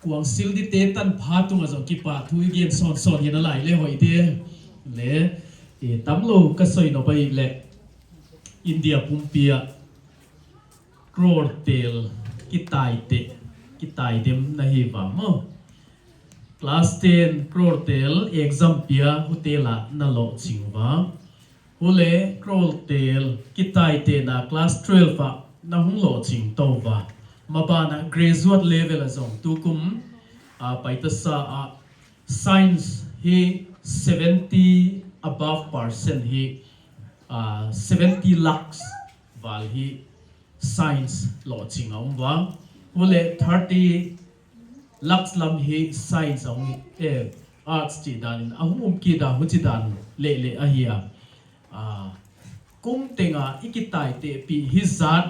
kuang sil di te tan pha tunga zong kipa thu i gen son son hi na lai le hoi te. Le, e, tam lo ka soi no bai le. India pumpia crore tel kitai te, kitai dem na hi va maw. Class ten crore tel exam pia hutela na lawhching va. Hule crore tel kitai te na class twelve a na hung lawhching to va. Mabana graduate level a zong tukum a paita sa a science hi seventy above percent hi a seventy lakhs val hi science lawhching a um va. Hule thirty lakhs lam hi science a um, eh, arts chi danin a hung um ki da hu chi dan le le a hi a. A, kum tenga i kitai te pi hi zat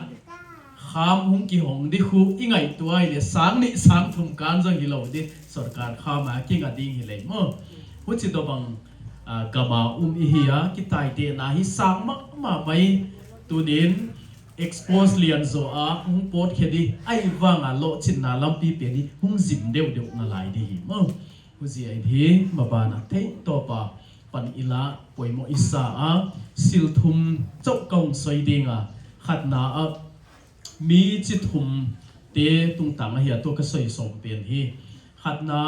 kham hung ki hong di khu i ngai tuai le sang ni sang thum kan zong hi lo di sorkar kham a ki nga ding hi le maw. Hu chi do bang, a, gama um i hi a kitai te na hi sang ma ma mai tunin expose lian zo a hung pot khe di ai vanga lawhchinna lampi pe di hung zim deu deu na lai di hi maw. Hu zia in hi mabana thei topa pan ila poimaw i sa a sil thum chau ka hung soi dinga khatna a mi chi thum te tungtang a hi a to ka soi som pen hi khatna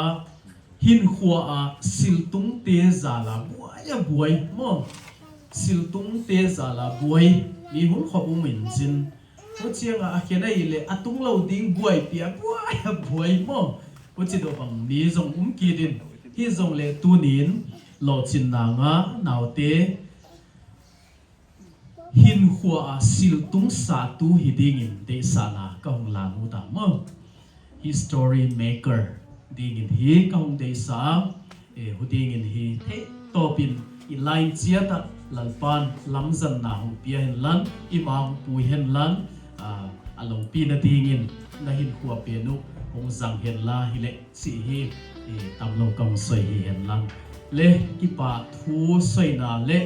hin khua a sil tung te zala buai a buai maw sil tung te zala buai mi hun khop um in chin Hu chianga a khenai le a tung lo ding buai pia buai a buai maw. Hu chi do bang mi zong um ki din. Hi zong le tunin lawhchinna nga naute hin khua a sil tung sa tu hi dingin deisana ka hung la nu ta maw. History maker dingin hi ka hung deisa a, e, hu dingin hi thei tawpin i line chiata Lalpan lamzanna hung pia hen lan, i ma hung pui hen lan, a, a lawmpina dingin na hin khua penu hung zang hen la hi le chi hi, e, tam lo ka hung soi hi hen lan. Le kipa thu soina le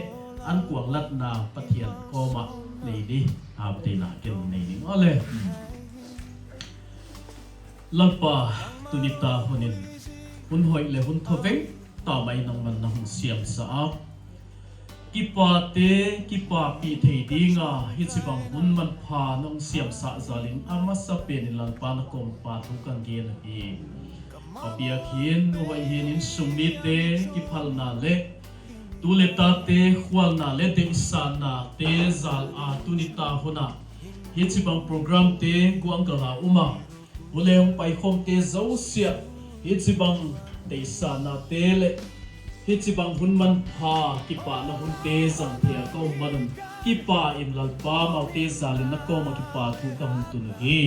an kuang latna Pathian koma nei ni, hau te na ken nei ni ngole. Lalpa, tuni ta hunin, hun hoi le hun thaw veng ta mai nangman na hung siam sa a. Kipa te, kipapi thei dinga, hi chi bang hun manpha na hung siam sa zalin a masa penin Lalpa na kom pa thu kan gen hi. A biak hin, nu hoi hin insung mi te, kiphalna le, tu le ta te, khualna le, deisana te, zal a, tuni ta huna. Hi chi bang program te, guang ka la uma. Hu le hung pai khom te zosia, hi chi bang deisana te le, hi chi bang hun manpha, kipana hun te zang thei a ka um manun, kipa in Lalpa mau te zalin na koma kipa thu ka hung tun hi.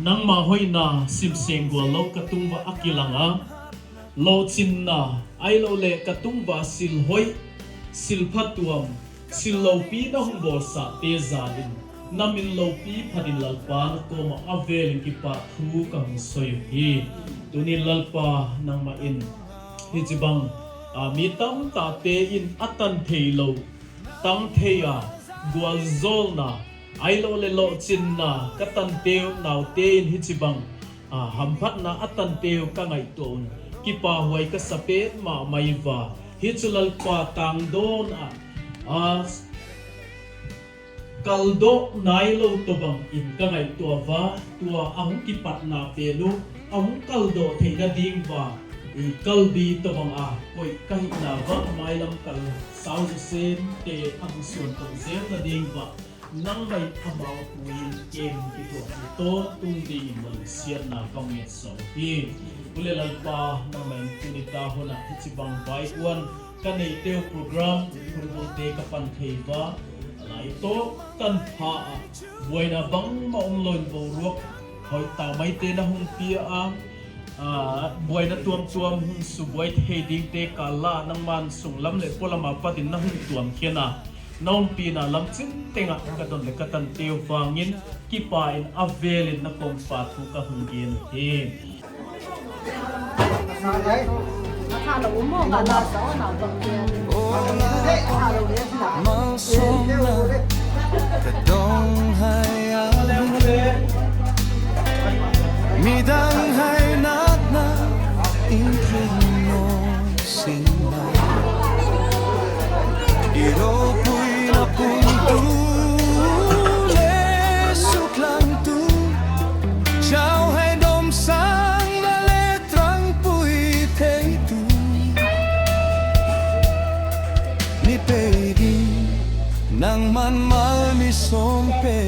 Nangma hoina sim seng gual lo ka tung va a kilang a. Lawhchinna, ai lo le ka tung va silhoi, silphatuam, sil lopi na hung bawlsah te zalin, na min lopi phatin Lalpa na kawma a velin kipahthu ka hung sawi hi. Tunin Lalpa nangmain, hi chi bang, a mi tam ta te in a tan thei lo, tang thei a, gualzawlna, ai lo le lawhchinna, ka tan teu nau te in hi chi bang, a, hamphatna a tan teu ka ngaihtuah un. Kipahuai ka sa pet mah mai va. Hi chu Lalpa tangdawn a, a, kal dawk nai lo tawbang in ka ngaihtuah va. Tua a hung kipatna pelu, a hung kal dawk theina ding va. I kal bi tawbang a, koi ka hihna va, mailam kal sau zo sem te a hung suon tawk zel na ding va. Nangmai amau puin kem ki tuah ni tawntung dingin malsiatna ka nget saw hi. Ule Lalpa, nangmai tuni ta huna hi chi bang vai uan ka nei teu program, program te ka pan thei va. Lai to kan pha a, buaina bang ma um loin boruak hoi ta mai te na hung pia a. A, buaina tuam tuam hung su buai thei ding te ka la nangman sunglam le polama patin na hung tuam khiana. Na umpina lam chin tenga ka don le ka tan teu vangin kipa in a velin na kawmpa thu ka hung gen hi. Malsawmna ka dawng hai a, midang hai natna inthlung naw sien la. I ropuina puongtu le suklangtu, chau hai dom sangna le ṭangpui theitu, ni pei ding nangman mal mi sawm pei.